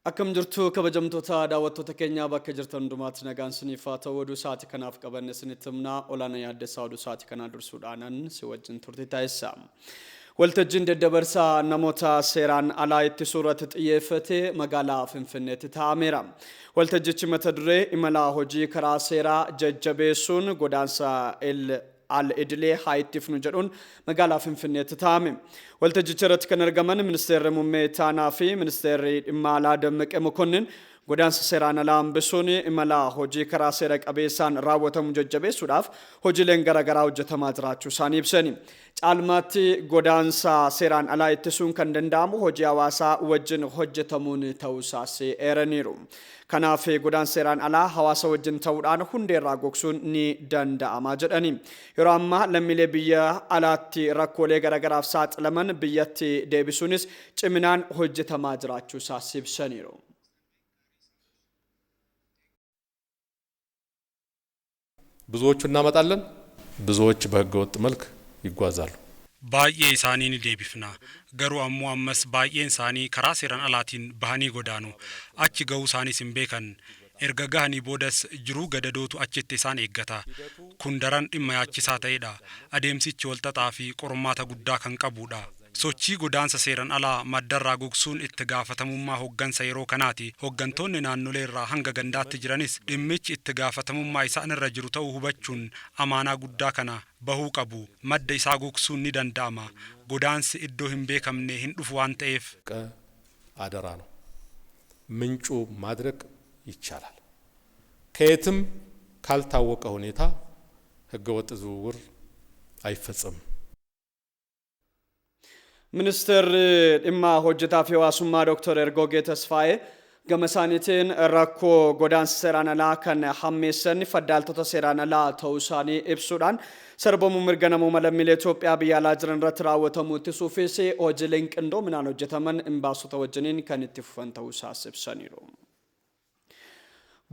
Akkam jirtu kabajamtoota daawwattoota keenyaa bakka jirtan hundumaatti nagaan isiniif haa ta'u oduu sa'aatii kanaaf qabanne isinitti himna olaanaa yaaddessaa oduu sa'aatii kanaa dursuudhaanan si wajjin turte taasisa. Waltajjiin daddabarsa namoota seeraan alaa ittisuu irratti xiyyeeffate magaalaa Finfinneetti taa'ameera. Waltajjichi mata duree imala hojii karaa seeraa jajjabeessuun godaansa al idilee haa ittifnu jedhuun magaalaa Finfinneetti taa'ame. Waltajjicha irratti kan argaman Ministeerri Muummee Ittaanaa fi Ministeerri Dhimma Alaa Dammaqee Mokonnin godaansa seeraan alaa hambisuun imala hojii karaa seera qabeessaan raawwatamu jajjabeessuudhaaf hojiileen garaagaraa hojjetamaa jiraachuu isaanii ibsani. Caalmaatti godaansa seeraan alaa ittisuun kan danda'amu hojii hawaasaa wajjin hojjetamuun ta'uusaas eeraniiru. Kanaaf godaansa seeraan alaa hawaasa wajjin ta'uudhaan hundeerraa gogsuun ni danda'ama jedhani. Yeroo ammaa lammiilee biyya alaatti rakkoolee garaagaraaf saaxilaman biyyatti deebisuunis ciminaan hojjetamaa jiraachuusaas ibsaniiru. ብዙዎቹ እናመጣለን፣ ብዙዎች በህገ ወጥ መልክ ይጓዛሉ። Baay'ee isaanii ni deebifna. Garuu ammoo ammas baay'een isaanii karaa seeraan alaatiin bahanii godaanu. Achi gahuu isaaniis hin beekan. Erga gahanii boodas jiruu gadadootu achitti isaan eeggata. Kun daran dhimma yaachisaa ta'edha. Adeemsichi walxaxaa fi qormaata guddaa kan qabudha. Sochii godaansa seeraan alaa maddarraa gogsuun itti gaafatamummaa hoggansa yeroo kanaati. Hoggantoonni naannolee irraa hanga gandaatti jiranis dhimmichi itti gaafatamummaa isaan irra jiru ta'uu hubachuun amaanaa guddaa kana bahuu qabu. Madda isaa gogsuun ni danda'ama. Godaansi iddoo hin beekamne hin dhufu waan ta'eef. አደራ ነው። ምንጩ ማድረቅ ይቻላል። ከየትም ካልታወቀ ሁኔታ ህገወጥ ዝውውር አይፈጸምም። Ministeerri dhimma hojjetaa fi hawaasummaa Dr. Ergogee Tasfaayee gama isaaniitiin rakkoo godaansa seeraan alaa kan hammeessan faddaaltota seeraan alaa ta'uu isaanii ibsuudhaan sarbamuu mirga namooma lammiilee Itoophiyaa biyya alaa jiran irratti raawwatamu ittisuufis hojiileen qindoominaan hojjetaman imbaasota wajjiniin kan itti fufan ta'uu isaas ibsaniiru.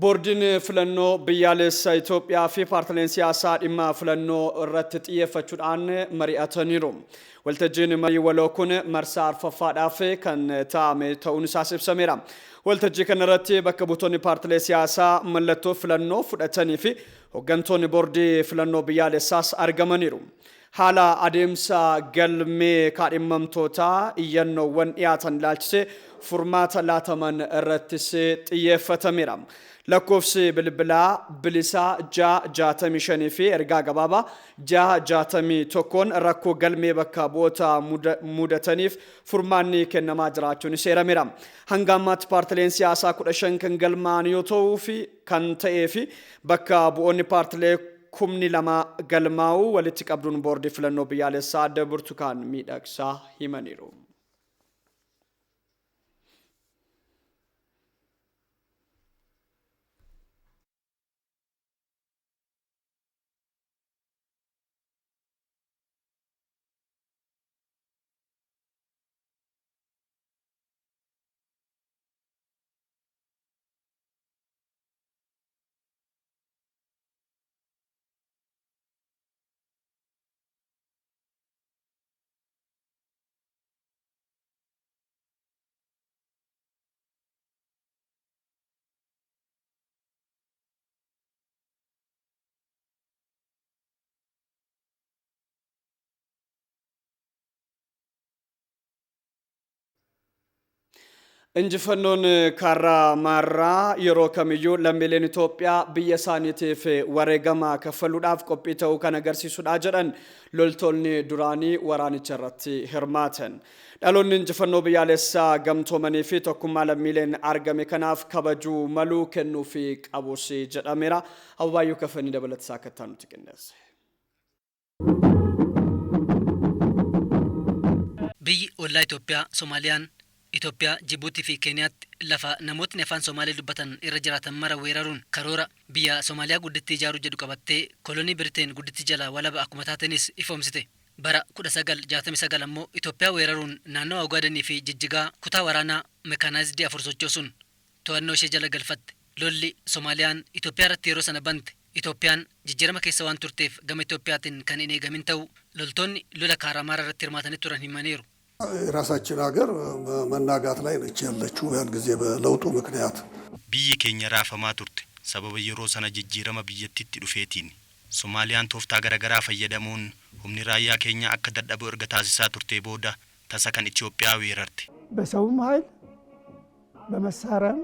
Boordiin filannoo biyyaalessa Itoophiyaa fi paartileen siyaasaa dhimma filannoo irratti xiyyeeffachuudhaan mari'ataniiru. Waltajjiin marii waloo kun marsaa arfaffaadhaaf kan taa'ame ta'uun isaas ibsameera. Waltajjii kanarratti bakka buutonni paartilee siyaasaa mallattoo filannoo fudhatanii fi hooggantoonni boordii filannoo biyyaalessaas argamaniiru. Haala adeemsa galmee kaadhimamtootaa iyyannoowwan dhiyaatan ilaalchisee furmaata laataman irrattis xiyyeeffatameera. Lakkoofsi bilbilaa bilisaa 665 fi ergaa gabaabaa 661n rakkoo galmee bakka bu'oota mudataniif furmaanni kennamaa jiraachuun seerameera. Hanga ammaatti paartileen siyaasaa 15 kan galmaa'an yoo ta'uu fi kan ta'ee fi bakka bu'oonni paartilee 2,000 galmaa'uu walitti qabduun boordii filannoo biyyaalessaa adda Burtukaan Miidhagsaa himaniiru. Injifannoon karaa maarraa yeroo kamiyyuu lammiileen Itoophiyaa biyya isaaniitiif wareegama kaffaluudhaaf qophii ta'uu kan agarsiisudha jedhan loltoonni duraanii waraanicha irratti hirmaatan. Dhaloonni injifannoo biyyaalessaa gamtoomanii fi tokkummaa lammiileen argame kanaaf kabajuu maluu kennuufii qabus jedhameera. Ababaayyuu Kafanii dabalatasaa akka nuti qindeesse. Biyyi ollaa Itoophiyaa Somaaliyaan Itoophiyaa, Jibuutii fi Keeniyaatti lafa namootni afaan Somaalee dubbatan irra jiraatan mara weeraruun karoora biyya Somaaliyaa guddittii ijaaruu jedhu qabattee kolonii Biriteen guddittii jalaa walaba akkuma taatenis ifoomsite. Bara 1969 ammoo Itoophiyaa weeraruun naannawa Ogaadenii fi Jijjigaa kutaa waraanaa mekaanaayizidii 4 sochoosuun to'annoo ishee jala galfatte. Lolli Somaaliyaan Itoophiyaa irratti yeroo sana bante Itoophiyaan jijjiirama keessa waan turteef gama Itoophiyaatiin kan hin eegamin ta'uu loltoonni lola Kaaraamaara irratti hirmaatanii turan himaniiru. የራሳችን ሀገር መናጋት ላይ ነች ያለችው ያን ጊዜ በለውጡ ምክንያት። Biyyi keenya raafamaa turte sababa yeroo sana jijjiirama biyyattiitti dhufeetiin. Somaaliyaan tooftaa garaagaraa fayyadamuun humni raayyaa keenya akka dadhabu erga taasisaa turtee booda tasa kan Itoophiyaa weerarte. በሰውም ኃይል በመሳሪያም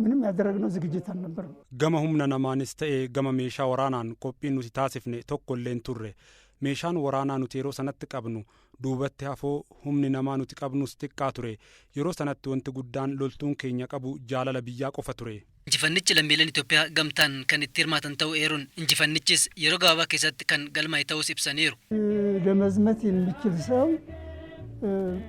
ምንም ያደረግነው ዝግጅት አልነበረም። Gama humna namaanis ta'e gama meeshaa waraanaan qophiin nuti taasifne tokko illee hin turre. Meeshaan waraanaa nuti yeroo sanatti qabnu duubatti hafoo, humni namaa nuti qabnus xiqqaa ture. Yeroo sanatti wanti guddaan loltuun keenya qabu jaalala biyyaa qofa ture. Injifannichi lammiileen Itoophiyaa gamtaan kan itti hirmaatan ta'uu eeruun, injifannichis yeroo gabaabaa keessatti kan galmaa'e ta'us ibsaniiru. ለመዝመት የሚችል ሰው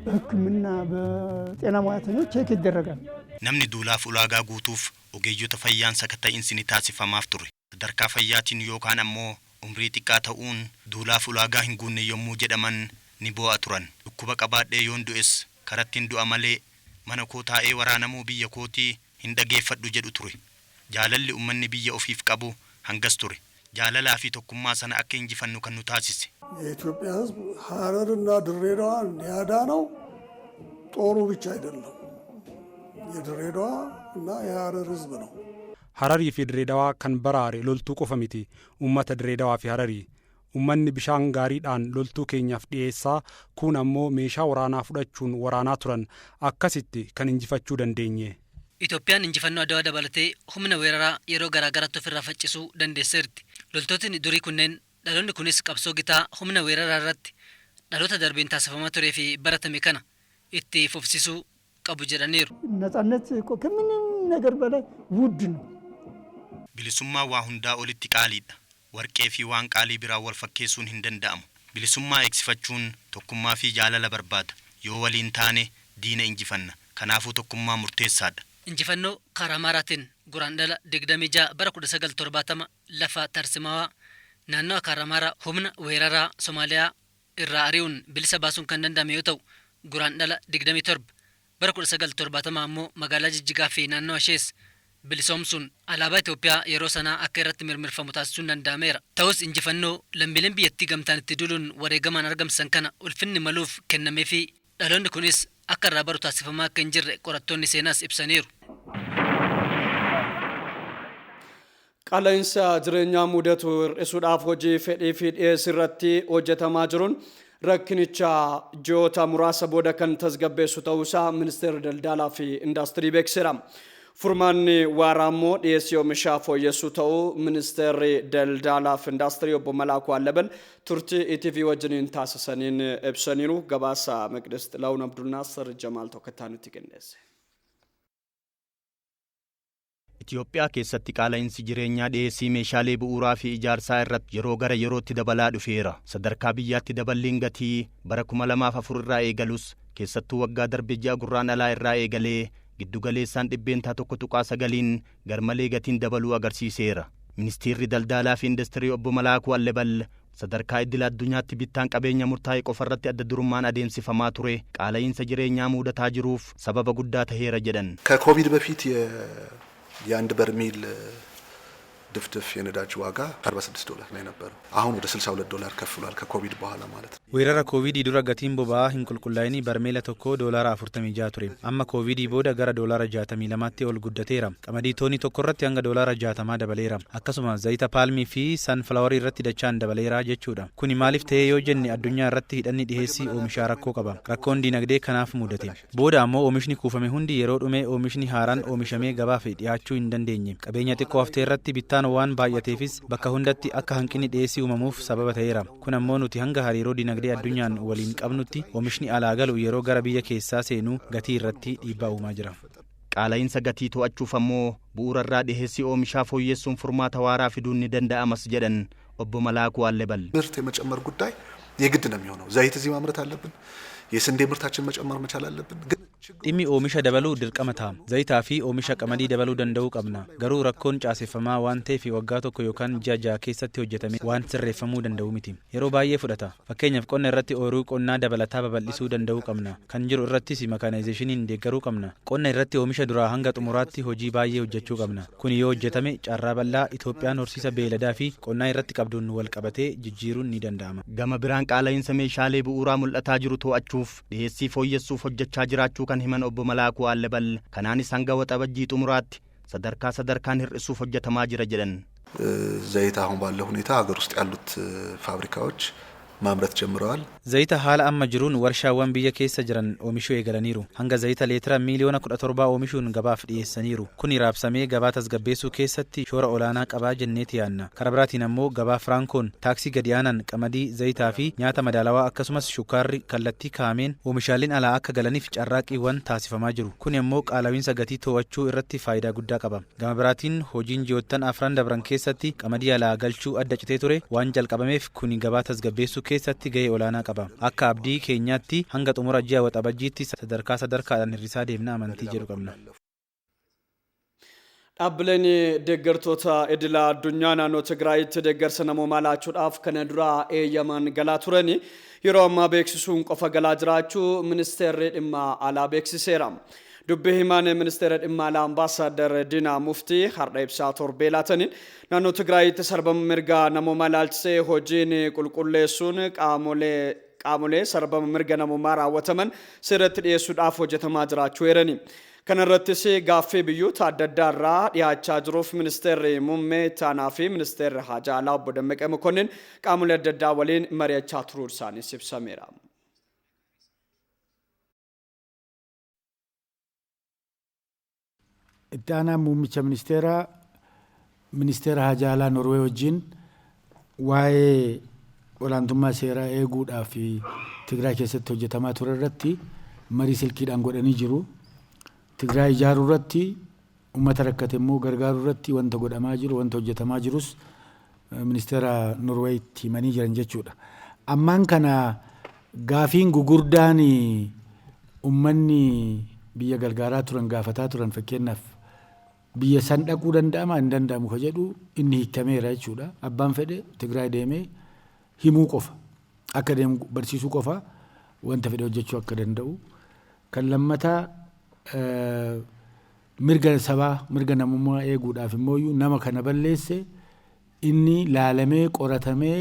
በሕክምና በጤና ሙያተኞች check ይደረጋል። Namni duulaaf ulaagaa guutuuf ogeeyyota fayyaan sakatta'iinsi ni taasifamaaf ture. Sadarkaa fayyaatiin yookaan ammoo umrii xiqqaa ta'uun duulaaf ulaagaa hin guunne yommuu jedhaman ni boo'a turan. Dhukkuba qabaadhee yoon du'es karattiin du'a malee mana koo taa'ee waraanamuu biyya kootii hin dhageeffadhu jedhu ture. Jaalalli ummanni biyya ofiif qabu hangas ture. Jaalalaa fi tokkummaa sana akka injifannu kan nu taasise. የኢትዮጵያ ሕዝብ ሀረርና ድሬዳዋን ያዳነው ጦሩ ብቻ አይደለም፣ የድሬዳዋ እና የሀረር ሕዝብ ነው። Hararii fi Direedawaa kan baraare loltuu qofa miti, uummata Direedawaa fi Hararii. Uummanni bishaan gaariidhaan loltuu keenyaaf dhiyeessaa, kuun ammoo meeshaa waraanaa fudhachuun waraanaa turan. Akkasitti kan injifachuu dandeenye. Itoophiyaan injifannoo Adawaa dabalatee humna weeraraa yeroo garaa garaatti ofirraa faccisuu dandeesseerti. Loltootni durii kunneen dhaloonni kunis qabsoo gitaa humna weeraraa irratti dhaloota darbeen taasifamaa turee fi baratame kana itti fufsisuu qabu jedhaniiru. ነጻነት እኮ ከምንም ነገር በላይ ውድ ነው። Bilisummaa waa hundaa olitti qaaliidha. Warqee fi waan qaalii biraa wal fakkeessuun hin danda'amu. Bilisummaa eegsifachuun tokkummaa fi jaalala barbaada. Yoo waliin taane diina injifanna. Kanaafuu tokkummaa murteessaadha. Injifannoo Kaaraamaaraatiin Guraandhala 26 bara 1970 lafa tarsimaawaa naannoo Kaaraamaaraa humna weeraraa Somaaliyaa irraa ari'uun bilisa baasuun kan danda'ame yoo ta'u, Guraandhala 27 bara 1970 ammoo magaalaa Jijjigaa fi naannoo ishees bilisoomsuun alaabaa Itoophiyaa yeroo sanaa akka irratti mirmirfamu taasisuun danda'ameera. Ta'us injifannoo lammiileen biyyattii gamtaan itti duuluun wareegamaan argamsisan kana ulfinni maluuf kennamee fi dhaloonni kunis akka irraa baru taasifamaa akka hin jirre qorattoonni seenaas ibsaniiru. Qaala'insa jireenyaa mudatu hir'isuudhaaf hojii fedhii fi dhiyeessii irratti hojjetamaa jiruun rakkinicha ji'oota muraasa booda kan tasgabbeessu ta'uusaa Ministeerri Daldalaa fi Indaastirii beeksiseera. Furmaanni waaraa immoo dhiyeessii oomishaa fooyyessuu ta'uu Ministeerri Daldalaa fi Indaastirii obbo Malaakuu Allabal turtii ETV wajjiniin taasisaniin ibsaniiru. Gabaasa Maqdes Xilahuun Abdulnaasir Jamaal Tokkottaa nutti qindeesse. Itoophiyaa keessatti qaala'insi jireenyaa dhiyeessii meeshaalee bu'uuraa fi ijaarsaa irratti yeroo gara yerootti dabalaa dhufeera. Sadarkaa biyyaatti daballiin gatii bara 2004 irraa eegalus, keessattuu waggaa darbe ji'a Gurraandhalaa irraa eegalee giddugaleessaan 1.9%n garmalee gatiin dabaluu agarsiiseera. Ministeerri Daldalaa fi Industirii obbo Malaakuu Allebal sadarkaa idil addunyaatti bittaan qabeenya murtaa'e qofarratti adda durummaan adeemsifamaa ture qaala'iinsa jireenyaa mudataa jiruuf sababa guddaa taheera jedhan. ከኮቪድ በፊት የአንድ በርሜል ድፍድፍ የነዳጅ ዋጋ 46 ዶላር ላይ ነበረው። አሁን ወደ 62 ዶላር ከፍ ብሏል፣ ከኮቪድ በኋላ ማለት ነው። Weerara koovidii dura gatiin boba'aa hin qulqullaa'inii barmeela tokko doolaara 46 ture. Amma koovidii booda gara doolaara 62tti ol guddateera. Qamadii toonii tokko irratti hanga doolaara 60 dabaleera. Akkasuma zayita paalmii fi sanfilaawarii irratti dachaan dabaleera jechuudha. Kuni maaliif ta'ee yoo jenne, addunyaa irratti hidhanni dhiheessii oomishaa rakkoo qaba. Rakkoon dinagdee kanaaf mudate. Booda ammoo oomishni kuufame hundi yeroo dhume oomishni haaraan oomishamee gabaaf dhiyaachuu hin dandeenye. Qabeenya xiqqoo haftee irratti bittaan waan baay'ateefis bakka hundatti akka hanqinni dhiheessii uumamuuf sababa ta'eera. Kun ammoo nuti hanga hariiroo dinagdee addunyaan waliin qabnutti oomishni alaa galu yeroo gara biyya keessaa seenuu gatii irratti dhiibbaa uumaa jira. Qaala'iinsa gatii to'achuuf ammoo bu'uura irraa dhiheessii oomishaa fooyyessuun furmaata waaraa fiduun ni danda'amas jedhan obbo Malaakuu Allebal. ምርት የመጨመር ጉዳይ የግድ ነው የሚሆነው። ዘይት እዚህ ማምረት አለብን። የስንዴ ምርታችን መጨመር መቻል አለብን። ግን Dhimmi oomisha dabaluu dirqama ta'a. Zayitaa fi oomisha qamadii dabaluu danda'uu qabna. Garuu rakkoon caaseffamaa waan ta'eef waggaa tokko yookaan ji'a 6 keessatti hojjetame waan sirreeffamuu danda'u miti. Yeroo baay'ee fudhata. Fakkeenyaaf, qonna irratti ooyiruu qonnaa dabalataa babal'isuu danda'uu qabna. Kan jiru irrattis makaanaayizeeshiniin deeggaruu qabna. Qonna irratti oomisha duraa hanga xumuraatti hojii baay'ee hojjechuu qabna. Kun yoo hojjetame, carraa bal'aa Itoophiyaan horsiisa beeyladaa fi qonnaa irratti qabduun wal qabatee jijjiiruun ni danda'ama. Gama biraan, qaala'insa meeshaalee bu'uuraa mul'ataa jiru to'achuuf dhiyeessii fooyyessuuf hojjechaa jiraachuu kan himan obbo Malaakuu Allebal, kanaanis hanga Waxabajjii xumuraatti sadarkaa sadarkaan hir'isuuf hojjetamaa jira jedhan. ዘይት አሁን ባለው ሁኔታ ሀገር ውስጥ ያሉት ፋብሪካዎች ማምረት ጀምረዋል። Zayita haala amma jiruun warshaawwan biyya keessa jiran oomishuu eegalaniiru. Hanga zayita leetira miiliyoona 17 oomishuun gabaaf dhiyeessaniiru. Kuni raabsamee gabaa tasgabbeessuu keessatti shoora olaanaa qabaa jenneeti yaadna. Karaa biraatiin ammoo gabaa Firaankoon taaksii gadi aanaan qamadii, zayitaa fi nyaata madaalawaa, akkasumas shukkaarri kallattii kaa'ameen oomishaaleen alaa akka galaniif carraaqqiiwwan taasifamaa jiru. Kuni ammoo qaala'insa gatii to'achuu irratti faayidaa guddaa qaba. Gama biraatiin hojiin ji'oottan 4 dabran keessatti qamadii alaa galchuu adda citee ture waan jalqabameef, kuni gabaa tasgabbeessuu keessatti gahee olaanaa qaba. Akka abdii keenyaatti hanga xumura ji'a Waxabajjiitti sadarkaa sadarkaadhaan hir'isaa deemna amantii jedhu qabna. Dhaabbileen deeggartoota idila addunyaa naannoo Tigraayitti deeggarsa namoomaa laachuudhaaf kana dura eeyyaman galaa turani yeroo ammaa beeksisuun qofa galaa jiraachuu ministeerri dhimma alaa beeksiseera. Dubbii himaan ministeera dhimma alaa Ambaasaaddar Diinaa Muftii har'a ibsaa torbee laataniin, naannoo Tigraayitti sarbama mirga namoomaa ilaalchisee hojiin qulqulleessuun qaamolee sarbama mirga namoomaa raawwataman seeratti dhiyeessuudhaaf hojjetamaa jiraachuu eerani. Kana irrattis gaaffii biyyoota adda addaa irraa dhiyaachaa jiruuf ministeerri muummee ittaanaa fi ministeerri haajaa alaa obbo Dammaqee Mokonnin qaamolee adda addaa waliin mari'achaa turuu isaaniis ibsameera. Itti aanaa muummicha ministeeraa ministeera haajaa alaa Norwee wajjin waa'ee olaantummaa seeraa eeguudhaaf Tigraay keessatti hojjetamaa ture irratti marii silkiidhaan godhanii jiru. Tigraay ijaaruu irratti, uummata rakkate immoo gargaaruu irratti wanta godhamaa jiru, wanta hojjetamaa jirus ministeera Norweetti himanii jiran jechuudha. Ammaan kana gaafiin gugurdaan uummanni biyya gargaaraa turan gaafataa turan, fakkeenyaaf biyya san dhaquu danda'ama hin danda'amu ka jedhu, inni hiikameera jechuudha. Abbaan fedhe Tigraay deemee himuu qofa, akka deemu barsiisuu qofa, wanta fedhe hojjechuu akka danda'u. Kan lammataa, mirga sabaa, mirga namummaa eeguudhaaf immoo nama kana balleesse inni laalamee qoratamee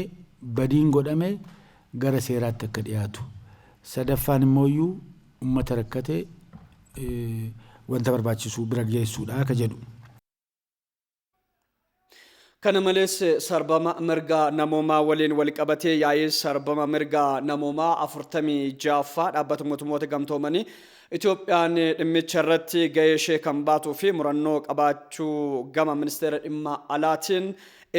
badiin godhame gara seeraatti akka dhiyaatu. Sadaffaan immoo uummata rakkate wanta barbaachisu bira geessuudha akka jedhu. Kana malees sarbama mirga namoomaa waliin wal qabatee yaa'ii sarbama mirga namoomaa 46ffaa dhaabbata mootummoota gamtoomanii Itoophiyaan dhimmicha irratti gahee ishee kan baatuu fi murannoo qabaachuu gama ministeera dhimma alaatiin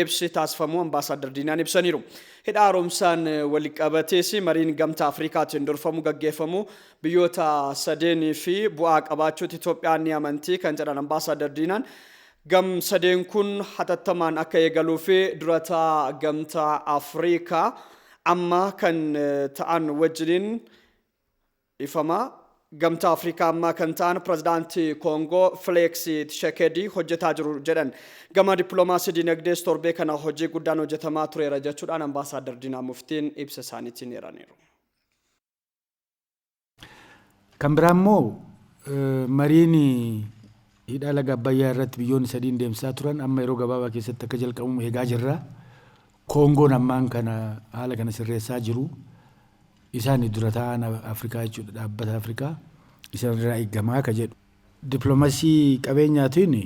ibsi taasifamuu Ambaasaaddar Diinaan ibsaniiru. Hidha haaromsaan wal qabatees mariin gamtaa Afrikaatiin durfamu gaggeeffamu biyyoota sadeenii fi bu'aa qabaachuutti Itoophiyaan ni amantii kan jedhan Ambaasaaddar Diinaan, gam sadeen kun hatattamaan akka eegaluu fi durataa gamtaa Afrikaa amma kan ta'an wajjiniin ifama gamtaa Afrikaa ammaa kan ta'an pirezidaantii Koongoo Fileeks Tshisekedi hojjetaa jiru jedhan. Gama dippiloomaasii dinagdees torbee kana hojii guddaan hojjetamaa tureera jechuudhaan Ambaasaaddar Diinaa Muftiin ibsa isaaniitiin eeraniiru. Kan biraa immoo mariin hidha laga Abbayyaa irratti biyyoonni sadiin deemsisaa turan amma yeroo gabaabaa keessatti akka jalqabamu eegaa jirra. Koongoon ammaan kana haala kana sirreessaa jiru. Isaan dura ta'an Afrikaa jechuudha, dhaabbata Afrikaa isaan irraa eeggamaa akka jedhu. Dippiloomaasii qabeenyaatiin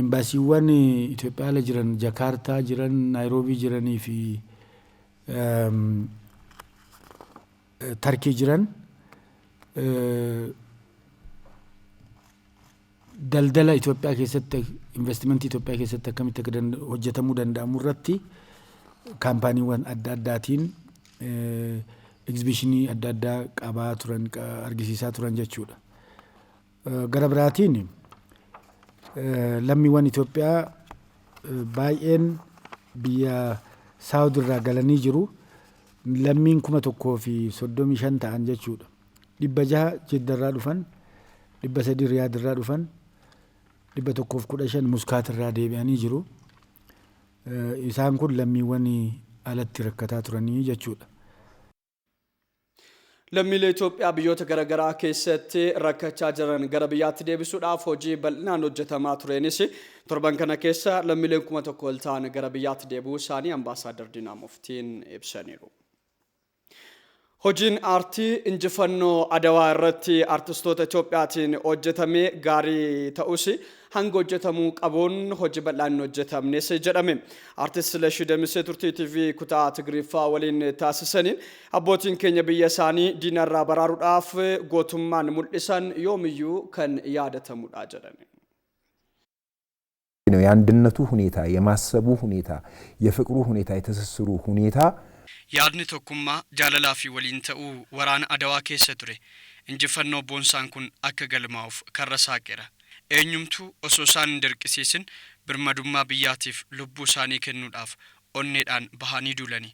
embaasiiwwan Itoophiyaa ala jiran, Jakaartaa jiran, Naayiroobii jiranii fi Tarkii jiran, daldala Itoophiyaa keessatti, investimentii Itoophiyaa keessatti akkamitti akka hojjetamuu danda'amu irratti kaampaaniiwwan adda addaatiin egzibishinii adda addaa qabaa turan, argisiisaa turan jechuudha. Gara biraatiin lammiiwwan Itoophiyaa baay'een biyya Saawud irraa galanii jiru. Lammiin 1035 ta'an jechuudha. 600 Jiddarraa dhufan. 300 Riyaad irraa dhufan, 115 Muskaat irraa deebi'anii jiru. Isaan kun lammiiwwan alatti rakkataa turanii jechuudha. Lammiilee Itoophiyaa biyyoota garaagaraa keessatti rakkachaa jiran gara biyyaatti deebisuudhaaf hojii bal'inaan hojjetamaa tureenis torban kana keessa lammiileen 1000 ol ta'an gara biyyaatti deebi'uu isaanii Ambaasaaddar Diinaa Muftiin ibsaniiru. Hojiin aartii injifannoo Adawaa irratti artistoota Itoophiyaatiin hojjetame gaarii ta'us hanga hojjetamuu qabuun hojii bal'aan hin hojjetamnes jedhame. Artist Silashii Damisee turtii TV kutaa Tigiriffaa waliin taasisaniin abbootiin keenya biyya isaanii diinarraa baraaruudhaaf gootummaan mul'isan yoomiyyuu kan yaadatamudha jedhan. ነው የአንድነቱ ሁኔታ፣ የማሰቡ ሁኔታ፣ የፍቅሩ ሁኔታ፣ የትስስሩ ሁኔታ። Yaadni tokkummaa, jaalalaa fi waliin ta'uu waraana Adawaa keessa ture injifannoo boonsaan kun akka galmaa'uuf karra saaqeera. Eenyumtuu osoo isaan hin dirqisiisin birmadummaa biyyaatiif lubbuu isaanii kennuudhaaf onneedhaan bahanii duulani.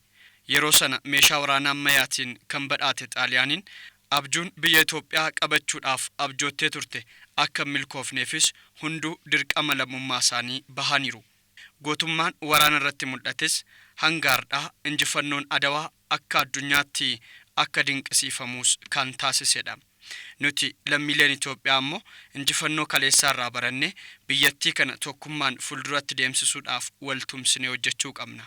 Yeroo sana meeshaa waraanaa ammayyaatiin kan badhaate Xaaliyaaniin abjuun biyya Itoophiyaa qabachuudhaaf abjoottee turte akka hin milkoofneefis hunduu dirqama lammummaa isaanii bahaniiru. Gootummaan waraana irratti mul'ates hanga har'aa injifannoon Adawaa akka addunyaatti akka dinqisiifamus kan taasisedha. Nuti lammiileen Itoophiyaa ammoo injifannoo kaleessaa irraa barannee biyyattii kana tokkummaan fuulduratti deemsisuudhaaf wal tumsinee hojjechuu qabna.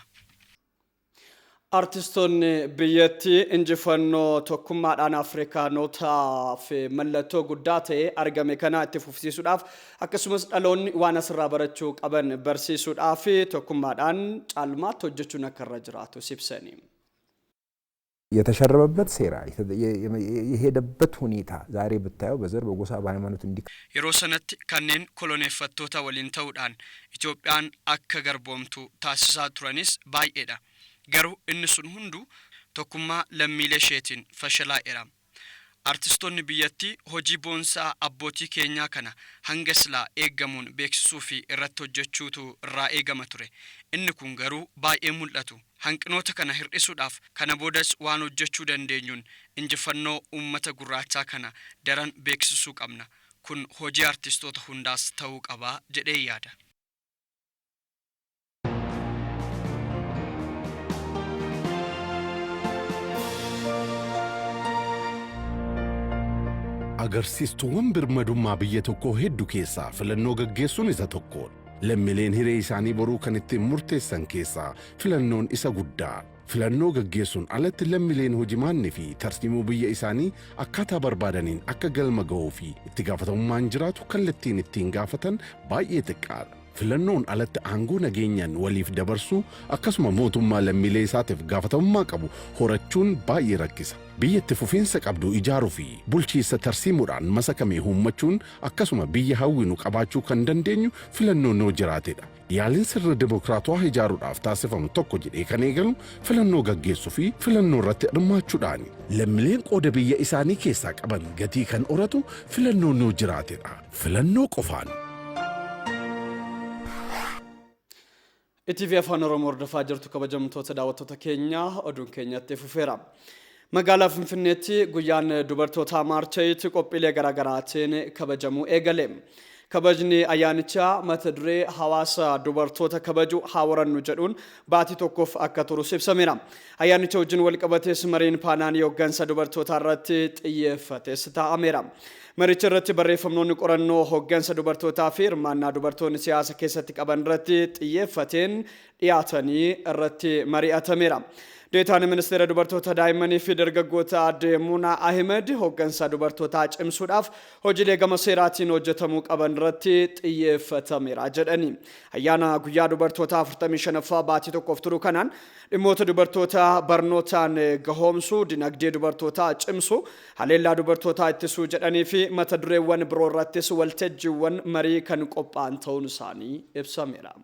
Artistoonni biyyattii injifannoo tokkummaadhaan Afrikaanotaaf mallattoo guddaa ta'e argame kana itti fufsiisuudhaaf akkasumas dhaloonni waan asirraa barachuu qaban barsiisuudhaaf tokkummaadhaan caalmaatti hojjechuun akka irra jiraatu ibsani. የተሸረበበት ሴራ፣ የሄደበት ሁኔታ ዛሬ ብታየው በዘር፣ በጎሳ፣ በሃይማኖት እንዲ Yeroo sanatti kanneen koloneeffattoota waliin ta'uudhaan Itoophiyaan akka garboomtu taasisaa turanis baay'eedha. Garuu inni sun hunduu tokkummaa lammiilee isheetiin fashalaa'eera. Artistoonni biyyattii hojii boonsaa abbootii keenyaa kana hanga silaa eeggamuun beeksisuu fi irratti hojjechuutu irraa eegama ture. Inni kun garuu baay'ee mul'atu. Hanqinoota kana hir'isuudhaaf kana boodas waan hojjechuu dandeenyuun injifannoo uummata gurraachaa kana daran beeksisuu qabna. Kun hojii artistoota hundaas ta'uu qabaa jedhee yaada. Agarsiistuuwwan birmadummaa biyya tokkoo hedduu keessaa filannoo gaggeessuun isa tokko. Lammiileen hiree isaanii boruu kan ittiin murteessan keessaa filannoon isa guddaa. Filannoo gaggeessuun alatti lammiileen hojimaannii fi tarsiimoo biyya isaanii akkaataa barbaadaniin akka galma ga'uu fi itti gaafatamummaan jiraatu kallattiin ittiin gaafatan baay'ee xiqqaadha. Filannoon alatti aangoo nageenyaan waliif dabarsuu akkasuma mootummaa lammiilee isaatiif gaafatamummaa qabu horachuun baay'ee rakkisa. Biyya itti fufiinsa qabdu ijaaruu fi bulchiinsa tarsiimuudhaan masakamee uummachuun akkasuma biyya hawwinu qabaachuu kan dandeenyu filannoon yoo jiraatedha. Yaaliin sirna dimokiraatawaa ijaaruudhaaf taasifamu tokko jedhee kan eegalu filannoo gaggeessuu fi filannoo irratti hirmaachuudhaani. Lammiileen qooda biyya isaanii keessaa qaban gatii kan horatu filannoon yoo jiraatedha. Filannoo qofaan. ETV Afaan Oromoo hordofaa jirtu, kabajamtoota daawwattoota keenya, oduun keenyatti fufeera. Magaalaa Finfinneetti guyyaan dubartoota March 8 qophiilee garaagaraatiin kabajamuu eegale. Kabajni ayyaanichaa mata duree "Hawaasa dubartoota kabaju haa horannu" jedhuun baatii tokkoof akka turus ibsameera. Ayyaanicha wajjin walqabatees mariin paanaanii hooggansa dubartootaa irratti xiyyeeffates taa'ameera. Maricha irratti barreeffamnoonni qorannoo hooggansa dubartootaa fi hirmaannaa dubartoonni siyaasa keessatti qaban irratti xiyyeeffateen dhiyaatanii irratti mari'atameera. Deetaan Ministeera Dubartoota, Daa'immanii fi Dargaggoota Aadde Muunaa Ahmed hooggansa dubartootaa cimsuudhaaf hojiilee gama seeraatiin hojjetamuu qaban irratti xiyyeeffatameera jedhani. Ayyaana guyyaa dubartootaa 45ffaa baatii tokkoof turu kanaan dhimmoota dubartootaa barnootaan gahoomsuu, dinagdee dubartootaa cimsuu, haleellaa dubartootaa ittisuu jedhanii fi mata dureewwan biroo irrattis waltajjiiwwan marii kan qophaa'an ta'uun isaanii ibsameera.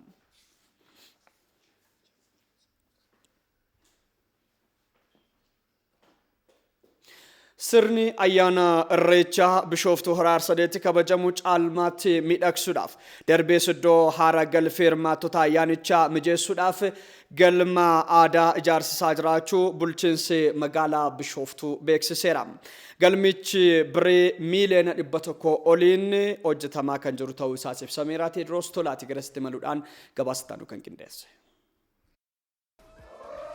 Sirni ayyaana Irreechaa Bishooftuu Hora Arsadeetti kabajamu caalmaatti miidhagsuudhaaf, darbees iddoo haara galfii hirmaattota ayyaanichaa mijeessuudhaaf galma aadaa ijaarsisaa jiraachuu bulchiinsi magaalaa Bishooftuu beeksiseera. Galmichi birrii miiliyoona 100 oliin hojjetamaa kan jiru ta'uu isaas ibsameera. Teediroos Tolaati garasitti maluudhaan gabaasa kan qindeesse.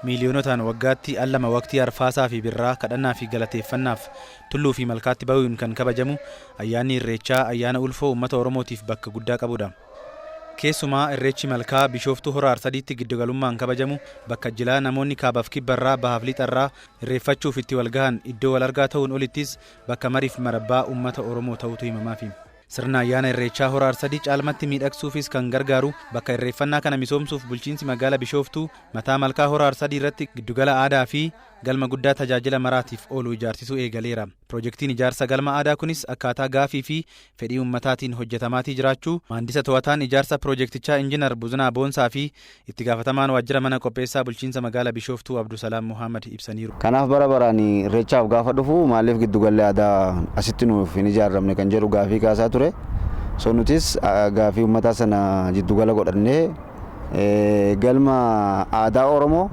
Miiliyoonotaan waggaatti al lama, waqtii arfaasaa fi birraa, kadhannaa fi galateeffannaaf tulluu fi malkaatti bahuun kan kabajamu ayyaanni Irreechaa ayyaana ulfoo uummata Oromootiif bakka guddaa qabudha. Keessumaa Irreechi malkaa Bishooftuu Hora Arsadiitti giddugalummaan kabajamu bakka jilaa namoonni kaabaaf kibbarraa, bahaaf lixarraa irreeffachuuf itti wal gahan, iddoo wal argaa ta'uun olittis bakka mariif marabbaa uummata Oromoo ta'utu himamaafi. Sirna ayyaana Irreechaa Hora Arsadii caalmatti miidhagsuufis kan gargaaru bakka irreeffannaa kana misoomsuuf bulchiinsi magaalaa Bishooftuu mataa malkaa Hora Arsadii irratti giddugala aadaa fi galma guddaa tajaajila maraatiif oolu ijaarsisuu eegaleera. Piroojeektiin ijaarsa galma aadaa kunis akkaataa gaafii fi fedhii uummataatiin hojjetamaatii jiraachuu maandisa to'ataan ijaarsa piroojeektichaa Injiinar Buzunaa Boonsaa fi itti gaafatamaan waajjira mana qopheessaa bulchiinsa magaalaa Bishooftuu Abdusalaam Muhammad ibsaniiru. Kanaaf bara baraan Irreechaaf gaafa dhufu maaliif giddugalli aadaa asitti nuuf hin ijaaramne kan jedhu gaafii kaasaa ture. So nutis gaafii uummataa sana jiddugala godhannee galma aadaa Oromoo,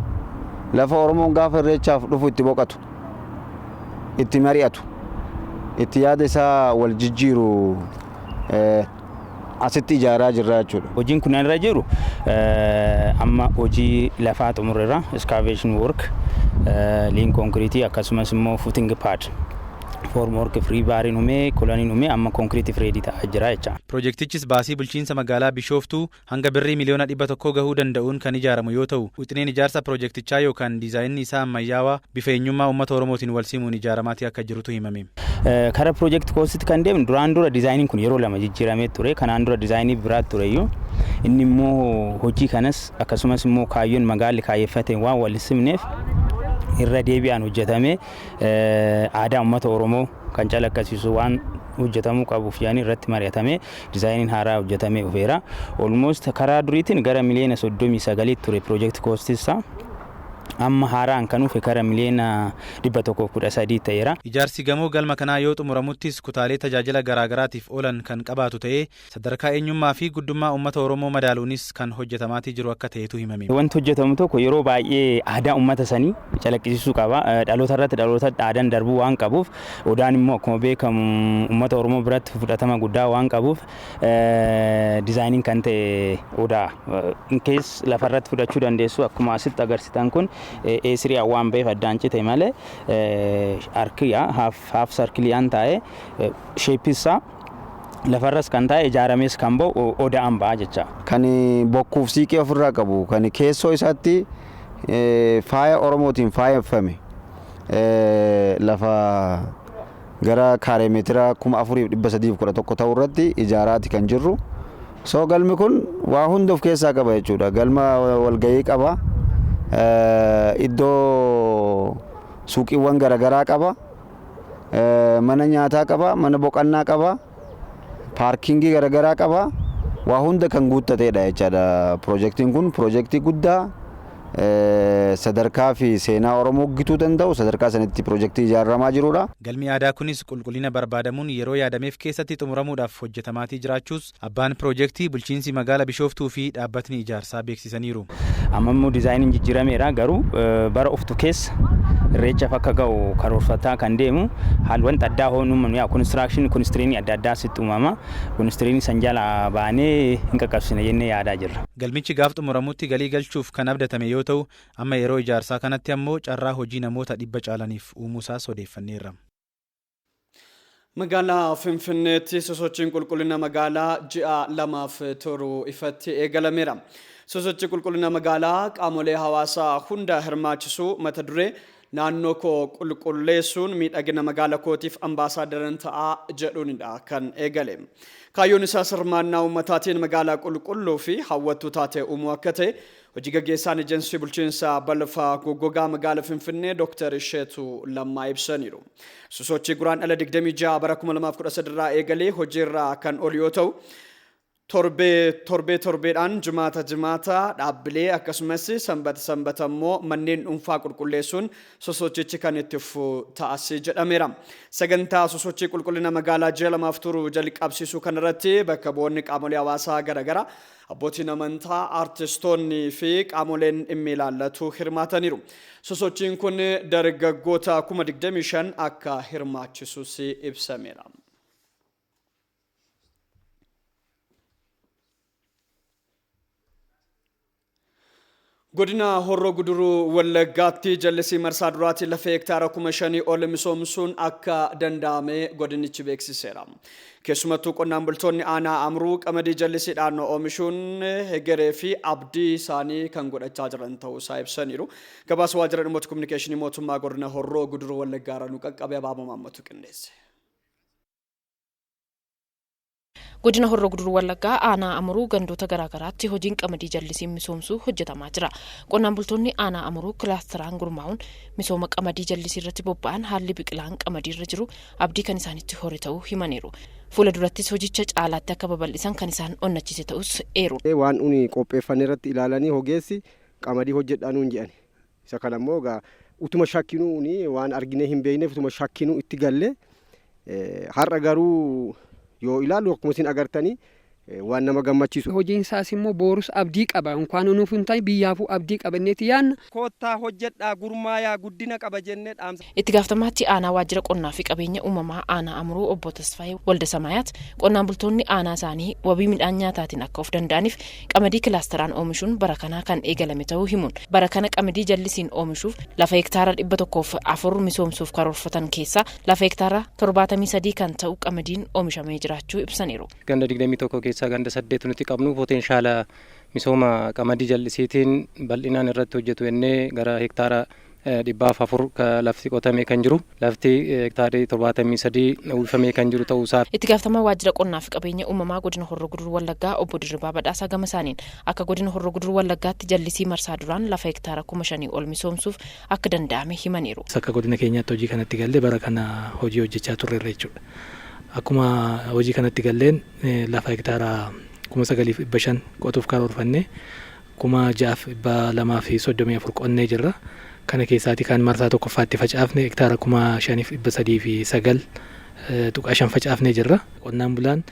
lafa Oromoon gaafa Irreechaaf dhufu itti boqatu, itti mari'atu, itti yaada isaa wal jijjiiru asitti ijaaraa jirra jechuudha. Hojiin kun irra jiru amma hojii lafaa xumurreerra, excavation work, laying concrete, akkasumas immoo footing pad, formwork, rebariin uumee, columniin uumee, amma concrete ready ta'aa jira jecha. Piroojeektichis baasii bulchiinsa magaalaa Bishooftuu hanga birrii miliyoona 100 gahuu danda'uun kan ijaaramu yoo ta'u, wixineen ijaarsa piroojeektichaa yookaan diizaayinni isaa ammayyaawaa bifa eenyummaa uummata Oromootiin wal simuun ijaaramaatii akka jirutu himame. Kara project costitti kan deemnu, duraan dura diizaayiniin kun yeroo lama jijjiiramee ture. Kanaan dura diizaayinii biraa tureyyuu, inni immoo hojii kanas akkasumas immoo kaayyoon magaalli kaayyeffate waan wal simneef irra deebi'aan hojjetamee aadaa uummata Oromoo kan calaqqisiisu waan hojjetamuu qabuuf yaani irratti mari'atamee diizaayiniin haaraa hojjetamee dhufeera. Almost karaa duriitiin gara miliyoona 39 ture project costisaa. Amma haaraan kan dhufe kara miliyoona 113 ta'eera. Ijaarsi gamoo galma kanaa yoo xumuramuttis kutaalee tajaajila garaagaraatiif oolan kan qabaatu ta'ee, sadarkaa eenyummaa fi guddummaa uummata Oromoo madaaluunis kan hojjetamaatii jiru akka ta'etu himame. Wanti hojjetamu tokko yeroo baay'ee aadaa uummata sanii calaqqisiisuu qaba. Dhaloota irratti dhaloota aadaan darbuu waan qabuuf, odaan immoo akkuma beekamu uummata Oromoo biratti fudhatama guddaa waan qabuuf, diizaayiniin kan ta'e odaa inkees lafarratti fudhachuu dandeessu. Akkuma asitti agarsiisan kun eesirii waan ba'eef addaan cite malee arkiyaa half circliyaan taa'ee, shapeissaa lafarras kan taa'e, ijaaramees kan ba'u odaan ba'a jecha. Kan bokkuuf siiqee ofirraa qabu, kan keessoo isaatti faaya Oromootiin faayeffame, lafa gara kaaree meetira 4311 ta'u irratti ijaaraati kan jirru. So galmi kun waa hunda of keessaa qaba jechuudha. Galma walgahii qaba. Iddoo suuqiiwwan garaagaraa qaba. Mana nyaataa qaba. Mana boqonnaa qaba. Parkingii garaagaraa qaba. Waa hunda kan guuttateedha jechaadha. Piroojeektiin kun piroojeektii guddaa sadarkaa fi seenaa Oromoo gituu danda'u, sadarkaa sanitti piroojeektii ijaaramaa jirudha. Galmi aadaa kunis qulqullina barbaadamuun yeroo yaadameef keessatti xumuramuudhaaf hojjetamaatii jiraachuus abbaan piroojeektii, bulchiinsi magaalaa Bishooftuu fi dhaabbatni ijaarsaa beeksisaniiru. Amma immoo diizaayiniin jijjiirameera, garuu bara oftu keessa Irreechaaf akka ga'u karoorfataa kan deemu. Haal wanta addaa hoon yaa construction constraintii adda addaa sitti uumama. Constraintii san jala baanee hin qaqqabsine jennee yaadaa jirra. Galmichi gaaf xumuramutti galii galchuuf kan abdatame yoo ta'u, amma yeroo ijaarsaa kanatti ammoo carraa hojii namoota 100 caalaniif uumuusaas odeeffanneerra. Magaalaa Finfinneetti sosochiin qulqullina magaalaa ji'a 2f turu ifatti eegalameera. Sosochii qulqullina magaalaa qaamolee hawaasaa hunda hirmaachisuu mata duree "Naannoo koo qulqulleessuun miidhagina magaalaa kootiif ambaasaadaran ta'aa" jedhuunidha kan eegale. Kaayyoon isaas hirmaannaa uummataatiin magaalaa qulqulluu fi hawwattuu taate uumuu akka ta'e hojii gaggeessaan ejensii bulchiinsa balfa goggogaa magaalaa Finfinnee Dr. Isheetu Lammaa ibsaniiru. Sosochii Guraandhala 26 bara 2013 irraa eegalee hojiirra kan oolu yoo ta'u, Torbee torbee torbeedhaan jimaata jimaata dhaabbilee akkasumas sanbata sanbata immoo manneen dhuunfaa qulqulleessuun sosochichi kan itti fufu ta'as jedhameera. Sagantaa sosochii qulqullina magaalaa ji'a lamaaf turu jalqabsiisuu kanarratti bakka bu'oonni qaamolee hawaasaa garaagaraa, abbootiin amantaa, aartistoonni fi qaamoleen dhimmi ilaallatu hirmaataniiru. Sosochiin kun dargaggoota 25,000 akka hirmaachisus ibsameera. Godina Horroo Guduruu Wallaggaatti jallisii marsaa duraatiin lafa hektaara 5,000 ol misoomsuun akka danda'ame godinichi beeksiseera. Keessumattuu qonnaan bultoonni aanaa Amuruu qamadii jallisiidhaan oomishuun hegeree fi abdii isaanii kan godhachaa jiran ta'uu isaa ibsaniiru. Gabaasa waajjira dhimmoota kominikeeshinii mootummaa godina Horroo Guduruu Wallaggaa irraa nu qaqqabe Abaaboo Maammatu qindeesse. Godina Horroo Guduruu Wallaggaa aanaa Amuruu gandoota garaagaraatti hojiin qamadii jallisiin misoomsuu hojjetamaa jira. Qonnaan bultoonni aanaa Amuruu kilaasteraan gurmaa'uun misooma qamadii jallisii irratti bobba'an haalli biqilaan qamadii irra jiru abdii kan isaanitti hore ta'uu himaniiru. Fuula durattis hojicha caalaatti akka babal'isan kan isaan onnachiise ta'us eeru. Waan nuni qopheeffanne irratti ilaalanii ogeessi qamadii hojjedhaa nuun jedhan. Isa kana immoo egaa utuma shakkinuu waan arginee hin beekneef utuma shakkinuu itti galle. Har'a garuu yoo ilaallu akkuma isin agartanii waan nama gammachiisu. Hojiin isaas immoo boorus abdii qaba. Inkwaan nuuf hin taane biyyaafuu abdii qabanneeti yaadna. Koottaa hojjedhaa, gurmaayaa, guddina qaba jennee dhaamsa. Itti gaafatamaatti aanaa waajjira qonnaa fi qabeenya uumamaa aanaa Amuruu obbo Tasfaayee Walda Samayaat qonnaan bultoonni aanaa isaanii wabii midhaan nyaataatiin akka of danda'aniif qamadii kilaasteraan oomishuun bara kanaa kan eegalame ta'uu himuun bara kana qamadii jallisiin oomishuuf lafa hektaara 104 misoomsuuf karoorfatan keessaa lafa hektaara 73 kan ta'u qamadiin oomishamee jiraachuu ibsaniiru. Ganda 21 keessaa ganda 8 nuti qabnu potential misooma qamadii jallisiitiin bal'inaan irratti hojjetu jennee gara hektaara 104 lafti qotamee kan jiru, lafti hektaarii 73 uwwifamee kan jiru ta'uu isaa. Itti gaafatamaa waajjira qonnaa fi qabeenya uumamaa godina Horroo Guduruu Wallaggaa obbo Dirribaa Badhaasaa gama isaaniin akka godina Horroo Guduruu Wallaggaatti jallisii marsaa duraan lafa hektaara 5,000 ol misoomsuuf akka danda'ame himaniiru. Akka godina keenyaatti hojii kanatti gallee bara kana hojii hojjechaa turreerra jechuudha. Akkuma hojii kanatti galleen lafa hektaara 9,500 qotuuf karoorfannee 6,234 qonnee jirra. Kana keessaati kan marsaa tokkoffaatti facaafne hektaara 5,309.5 facaafnee jirra. Qonnaan bulaan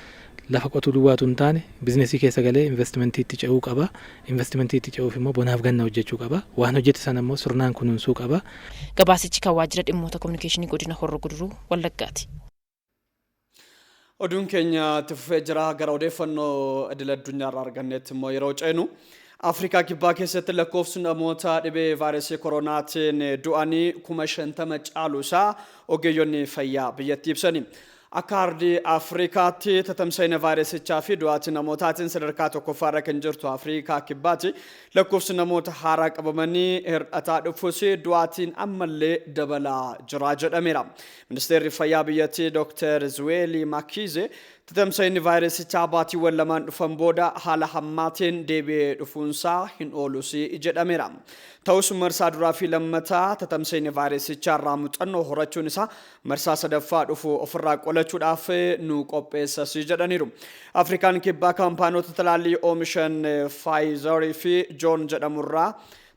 lafa qotuu duwwaatu hin taane bizinesii keessa galee investimentiitti ce'uu qaba. Investimentiitti ce'uuf immoo bonaaf ganna hojjechuu qaba. Waan hojjete sana immoo sirnaan kunuunsuu qaba. Gabaasichi kan waajjira dhimmoota kominikeeshinii godina Horroo Guduruu Wallaggaati. Oduun keenya itti fufee jira. Gara odeeffannoo idil addunyaarraa arganneetti immoo yeroo ceenu, Afrikaa Kibbaa keessatti lakkoofsi namoota dhibee vaayirasii koronaatiin du'anii 50,000 caalu isaa ogeeyyonni fayyaa biyyattii ibsani. Akka ardii Afrikaatti tatamsa'ina vaayirasichaa fi du'aatii namootaatiin sadarkaa tokkoffaarra kan jirtu Afrikaa Kibbaati. Lakkoofsi namoota haaraa qabamanii hir'ataa dhufus du'aatiin ammallee dabalaa jira jedhameera. Ministeerri fayyaa biyyattii Dr. Zweli Mkhize tatamsa'inni vaayirasichaa baatiiwwan lamaan dhufan booda haala hammaateen deebi'ee dhufuunsaa hin oolus jedhameera. Ta'us marsaa duraa fi lammataa tatamsa'inni vaayirasichaa irraa muuxannoo horachuun isaa marsaa sadaffaa dhufu ofirraa qolachuudhaaf nu qopheessas jedhaniiru. Afrikaan Kibbaa kaampaanota talaallii oomishan Pfizer fi Joon jedhamurraa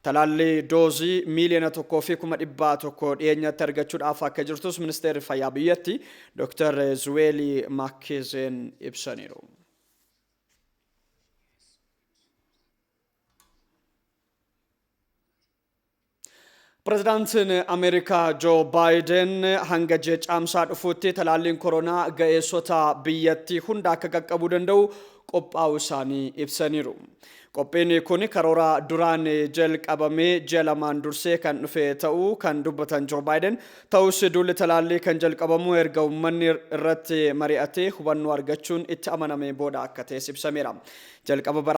talaallii doozii 1,100,000 dhiyeenyatti argachuudhaaf akka jirtus ministeerri fayyaa biyyattii Dr. Zweli Mkhizen ibsaniiru. Pireezidaantiin Ameerikaa Joo Baayiden hanga ji'a Caamsaa dhufuutti talaalliin koronaa ga'eessota biyyattii hunda akka qaqqabuu danda'u qophaa'uu isaanii ibsaniiru. Qophiin kun karoora duraan jalqabamee ji'a lamaan dursee kan dhufe ta'uu kan dubbatan Joo Baayiden, ta'us duulli talaallii kan jalqabamu erga uummanni irratti mari'atee hubannoo argachuun itti amanamee booda akka ta'es ibsameera. Jalqaba bara